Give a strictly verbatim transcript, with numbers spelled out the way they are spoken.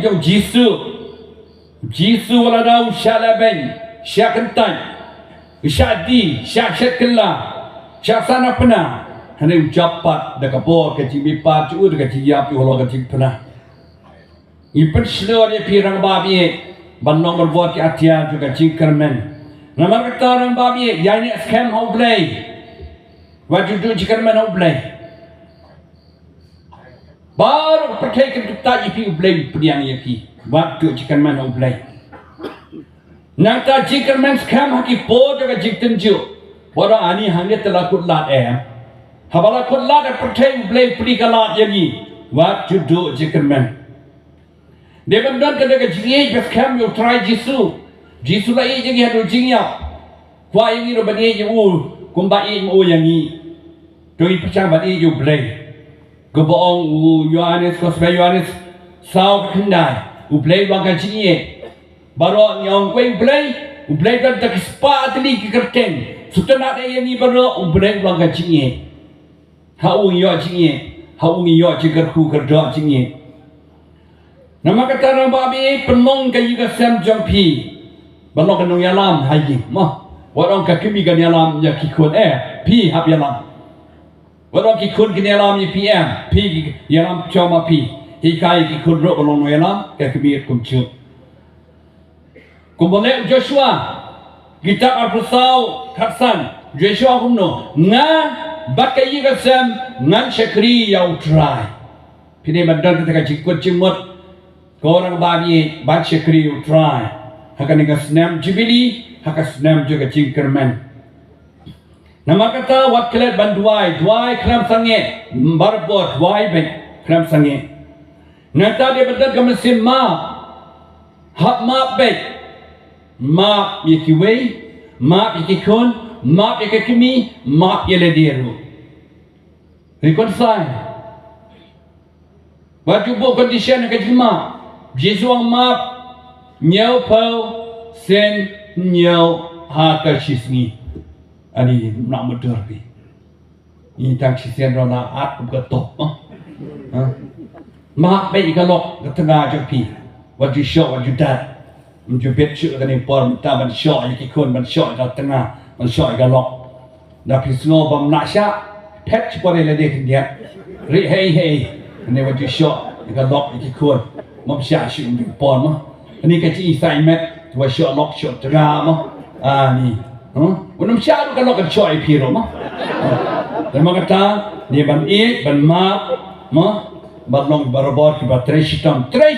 jong u Jisu. U Jisu wat la da u shah lehbeiñ, shah kyntait, u shah die, shah shet kylla, shah san apna, hynrei u jop pat da ka bor ka jingmihpat jong u, da ka jingïap jong u halor ka jingpynah. Ngi pynshlur ïa phi rangbah baieit ban long marwei ki atiar jong ka jingkyrmen. Namar kata rangbah baieit, ïaineh skhem ha U Blei. Wat ju duh jingkyrmen ha U Blei. Baroh pyrthei kan kyntait ïa phi, U Blei u pdiang ïa phi. Wat duh jingkyrmen ha U Blei. Nangta jingkyrmen skhem ha ki por jong ka jingtynjuh. Baroh ani hangne te la kut lad em. Haba la kut lad ha pyrthei, U Blei u plie ka lad ïa ngi. Wat ju duh jingkyrmen. Dei ban don kane ka jingïeit ba skhem ïa U Trai Jisu. Jisu la ïeit ïa ngi haduh jingïap. Kwah ïa ngi ruh ban ïeit ïa u kumba ïeit ma u ïa ngi. To ngin pyrshang ban ïeit ïa U Blei. Kaba ong u Ïoannis, Gospel Ïoannis saw ka khyndai. U Blei u long ka jingïeit. Baroh ngi ong kawei U Blei, U Blei don tang ki spah tylli ki kyrteng. Sngewtynnad ïa ngi baroh, U Blei u long ka jingïeit. Ha u ngi ïoh jingïeit, ha u ngi ïoh jingkyrkhu kyrdoh jingïeit. Namar kata rangbah baieit, pynlong ka ïing ka sem jong phi ban long ka nongïalam ha ïing, mo. Wat ong ka kmie kan ïalam ïa ki khun, eh, phi hap ïalam. Wat ong ki khun kin ïalam ïa phi, em, phi ïalam shuwa ma phi. Hikai ki khun ruh ban long nongïalam, ka kmie kumjuh. Kumba leh u Joshua, kitab Arphew Saw khatsan, Joshua kumno, nga bad ka ïing ka sem ngan shakri ïa U Trai. Phi dei ban don kata ka jingkut jingmut, ko rangbah baieit, ban shakri ïa U Trai ha kane ka snem Jubili, ha ka snem jong ka jingkyrmen. Namar kata wat klet ban duwai, duwai khlem sangeh, barabor duwai beit khlem sangeh. Nangta dei ban don ka mynsiem map, hap map beit. Map ïa kiwei, map ïa ki khun, map ïa ka kmie, map ïa lade ruh. Reconcile. Wat ju buh condition ha ka jingmap. Jisu u ong map hynñiewphew sien hynñiew ha ka shisngi. Ani, ym lah mutdur phi. Ngi tang shisien ruh la at kum ka top, ah. Ah. Map beit ïa ka lok ka tnga jong phi. Wat ju shoh, wat ju dat. Ym ju bit shuh kane por mynta ban shoh ïa ki khun, ban shoh ïa ka tnga, ban shoh ïa ka lok. Da phi sngew bym lah shah, phet shipor ïa lade khyndiat. Rieh hei hei. Kane wat ju shoh ïa ka lok ïa ki khun. Bym shah shuh ym ju por mo. Kane ka jingïasai met, wat shoh lok shoh tnga mo. Ani. Huh? Wat ym shah ruh ka lok kan shoh ïa phi ruh mo. Huh? Te namar kata, dei ban ïeit, ban map mo. Ban long barabor kiba trei shitom. Trei